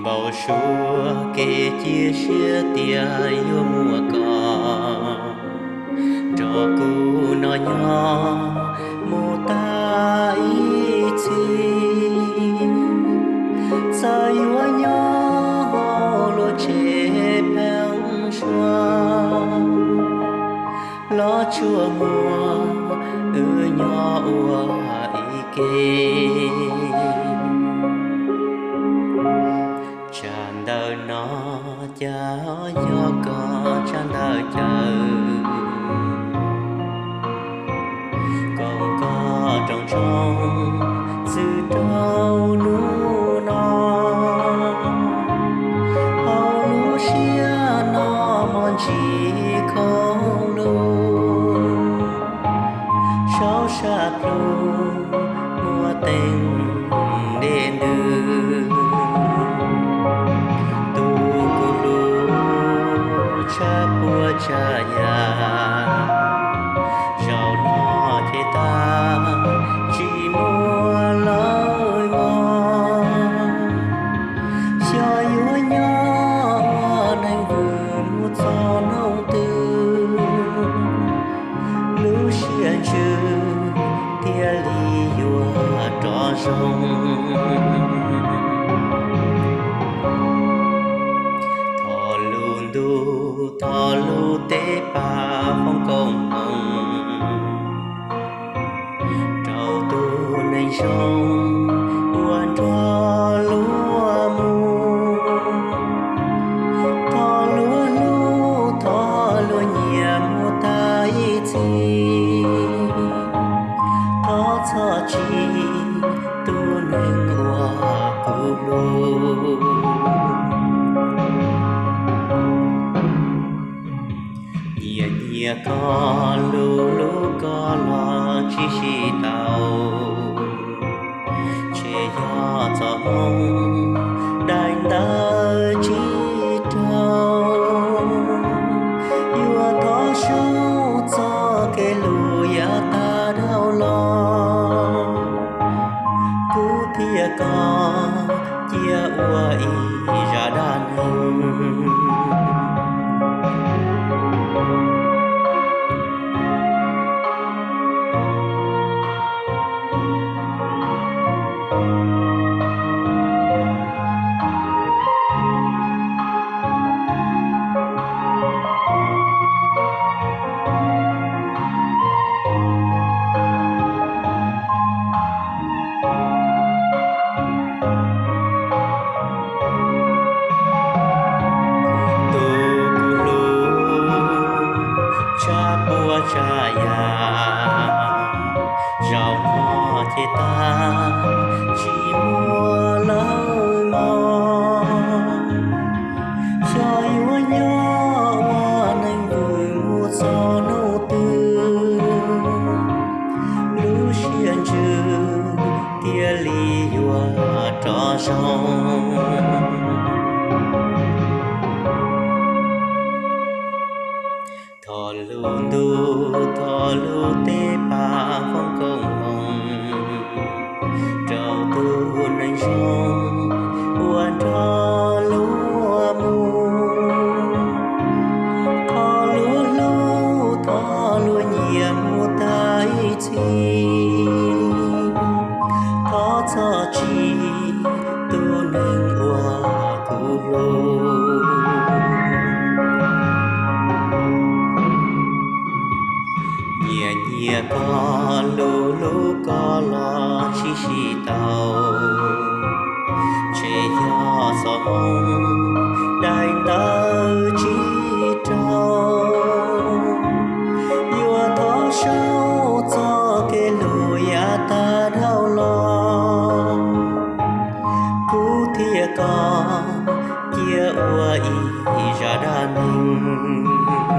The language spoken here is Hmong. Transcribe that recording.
Npau suav kev cia siab tias yuav muaj koj nrog kuv noj nyob mus tag ib txhis. Txawm yuav nyob hauv lub tsev pheeb suab los tsuas muaj wb nyob ua ib ke. Tsam ntawm no cas yog koj tsam ntawm caw, koom koj roos ntsoov txwm rau hnub no. Hauv lub siab no mog ntsis khoom lug, saum sab plhu muaj teeb dej ntws, tus kuv hlub tshaj puab tshaj yam. Zaum no ces tag, tsis muaj lawm mog. Xyov yuav nyob ua neeg vwm mus txog hnub twg, lub siab ntsws thiaj li yuav rov zoo. Thov lub ntuj thov lub teb pab foom koob hmoov rau tus neeg zoo uas nrog luag mus. Thov luag hlub thov luag nyiam mus tag ib txhis. Thov txhob tsim tus neeg uas kuv hlub. Nyiam nyiam koj, hlub hlub koj los tsis sib tau, ntshe yog txoj hmoo daim ntawv tsis raug. Yuav thov sub txoj kev hlub yav tag dhau los, kuv thiab koj cia ua ib zaj dab neeg. Tus kuv hlub tshaj puab tshaj yam, zaum no ces tag, tsis muaj lawm mog. Xyov yuav nyob ua neeg vwm mus txog hnub twg, lub siab ntsws thiaj li yuav rov zoo. Thov lub ntuj thov lub teb pab foom koob hmoov rau tus neeg zoo uas nrog luag mus. Thov luag hlub thov luag nyiam mus tag ib txhis. Thov txhob tsim tus neeg uas kuv hlub. Nyiam nyiam koj, hlub hlub koj los tsis sib tau, ntshe yog txoj hmoo daim ntawv tsis raug. Yuav thov sub txoj kev hlub yav tag dhau los, kuv thiab koj cia ua ib zaj dab neeg.